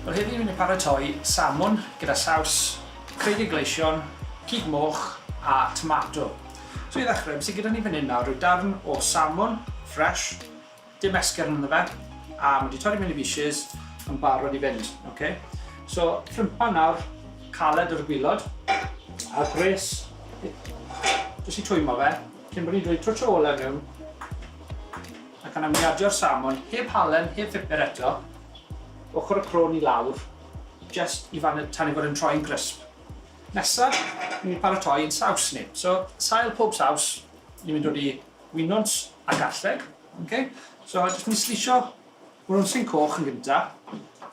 Wel heddi ni'n mynd i paratoi salmon gyda saws creigiau gleision, cig moch a tomato. So i ddechrau, beth sydd gyda ni fan hyn nawr yw darn o salmon fresh, dim esgyrn ynddo fe, a mae wedi torri mewn i bishys yn barod i fynd. Okay? So ffrympan nawr caled ar y gwylod, a gwres, jyst i twymo fe, cyn bod ni'n dweud twtsh o olew mewn, Ac yna mi adio'r salmon, heb halen, heb phupur eto, ochr y crôn i lawr, jyst i fan tan ei fod yn troi'n grisp. Nesa, ni'n mynd i paratoi ein saws ni. So, sail pob saws, ni'n mynd dod i winwns a garlleg. Okay? So, jyst mynd i slisio winwnsyn coch yn gynta.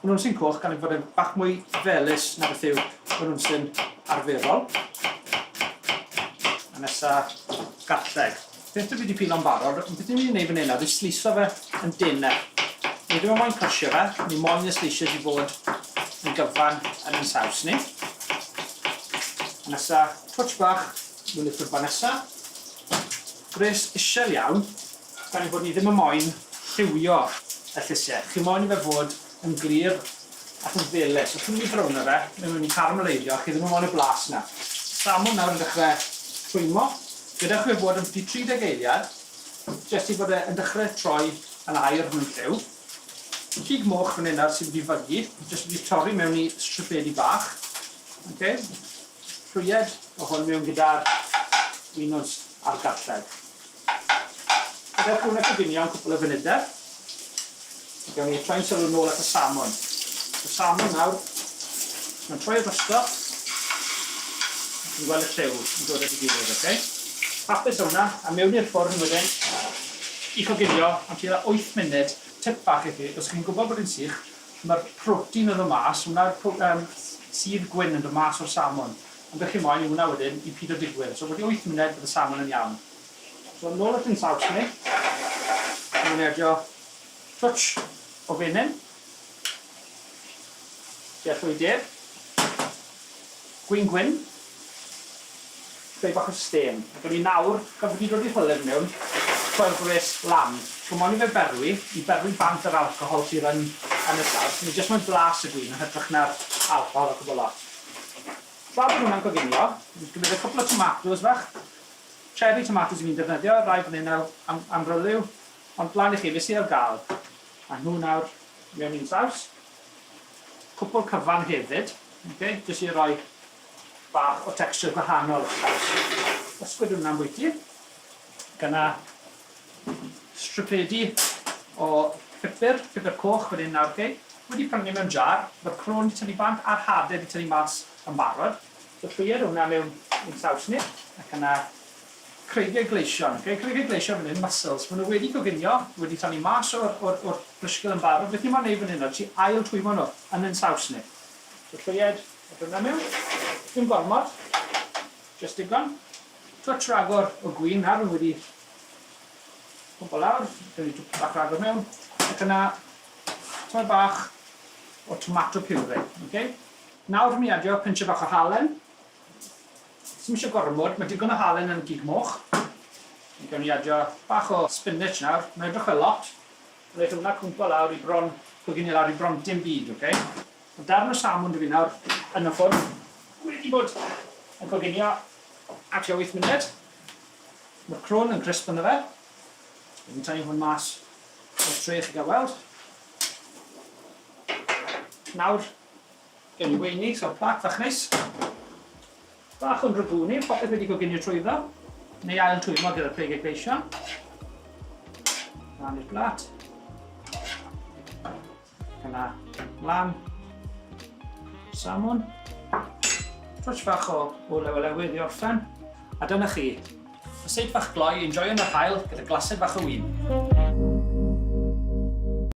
Winwnsyn coch gan ei fod yn bach mwy felys na beth yw winwnsyn arferol. A nesa, garlleg. Beth dwi wedi pilo'n barod, ond beth ni'n mynd i wneud fan hyn nawr yw sleiso fe yn denau. Ni ddim yn moyn crysio fe, ni moyn y sleisiau i fod yn gyfan yn ein saws ni. A nesa, twtsh bach mewn i'r ffrwdfa nesa. Gwres isel iawn, gan ein bod ni ddim yn moyn lliwio y llysiau. Chi moyn i fe fod yn glir ac yn felys. Os chi'n mynd i browno fe, mae'n mynd i carameleiddio, chi ddim yn moyn y blas 'na. Salmon nawr yn dechrau twymo. Gadewch i fe fod ambiti 30 eiliad, jyst i fod e yn dechrau troi yn aur mewn lliw. Cig moch fan hyn nawr sydd wedi fygu, jyst wedi torri mewn i stripedi bach. Okay. Llwyed o hwn mewn gyda'r winwns a'r garlleg. Gadewch hwnna coginio am cwpl o funudau. A gawn ni troi'n sylw nôl at y salmon. Y salmon nawr, mae'n troi o drosto. Chi'n gweld y lliw yn dod at ei gilydd, oce? Hapus o hwnna, a mewn i'r ffwrn wedyn i coginio am tua 8 munud. Tip bach i chi, os chi'n gwybod bod hi'n sych, mae'r protein yn dod mas, hwnna'r um, sudd gwyn yn dod mas o'r salmon. Ond beth chi moyn yw hwnna wedyn i pido digwydd. So wedi 8 munud bydd y salmon yn iawn. So nôl at ein saws ni. Ni'n mynd i adio twtsh o fenyn. Tua llwy de. Gwin gwyn. Creu bach o stêm. Ac o'n i nawr, gan bod ni dod i'r hylif mewn, troi'r gwres lan. So moyn i fe berwi, i berwi bant yr alcohol sydd yn yn y saws. Ni jyst moyn blas y gwin yn hytrach na'r alcohol a cwbl lot. Tra bod hwnna'n coginio, ni'n cymryd y cwpl o tomatos fach. Cherry tomatoes 'y ni'n defnyddio, rai fan hyn am am amryliw, ond lan i chi, be sy ar gael. A nhw nawr mewn i'n saws. Cwpl cyfan hefyd, ok, jyst i roi bach o texture gwahanol i'r saws. Ysgwyd hwnna ambwyty. Ac yna stripedi o pupur, pupur coch fan hyn nawr, ok. Wedi prynu mewn jar, mae'r crôn 'di tynnu bant a'r hade 'di tynnu mas yn barod. So llwyed hwnna mewn i'n saws ni, ac yna creigiau gleision. Okay? Creigiau gleision fan hyn, mussels. Maen nhw wedi coginio, wedi tynnu mas o'r, or, or brysgil yn barod. Beth ni moyn neud fan hyn nawr, ti ail twymo nhw yn yn saws ni. So llwyed hwnna mewn. Dim gormod, just digon. Twtsh ragor o gwin nawr, yn wedi cwmpo lawr. Dwi'n twtsh bach ragor mewn. Ac yna, tymed bach o tomato puree. Okay? Nawr mi adio pinsiad bach o halen. Sim eisiau gormod, mae digon o halen yn gig moch. Mi gawn ni adio bach o spinach nawr. Mae'n edrych fel lot. Ond eith hwnna cwmpo lawr i bron, coginio lawr i bron dim byd, oce? Mae darn o salmon 'da fi nawr yn y ffwrn. Wedi bod yn coginio am tua 8 munud. Mae'r crwn yn crisp ynddo fe. Dwi'n tynnu hwn mas o'r tray i chi gael weld. Nawr, Gen i weini, so plat fach neis. Bach o'n rygwni, popeth wedi goginio trwyddo. Neu ail twymo gyda'r pregau gleision. Lan i'r blat. Yna, mlan. Salmon. Twtsh fach o olew olewydd i orffen. A dyna chi. Ryseit fach gloi, enjoio yn yr haul gyda glased fach o win.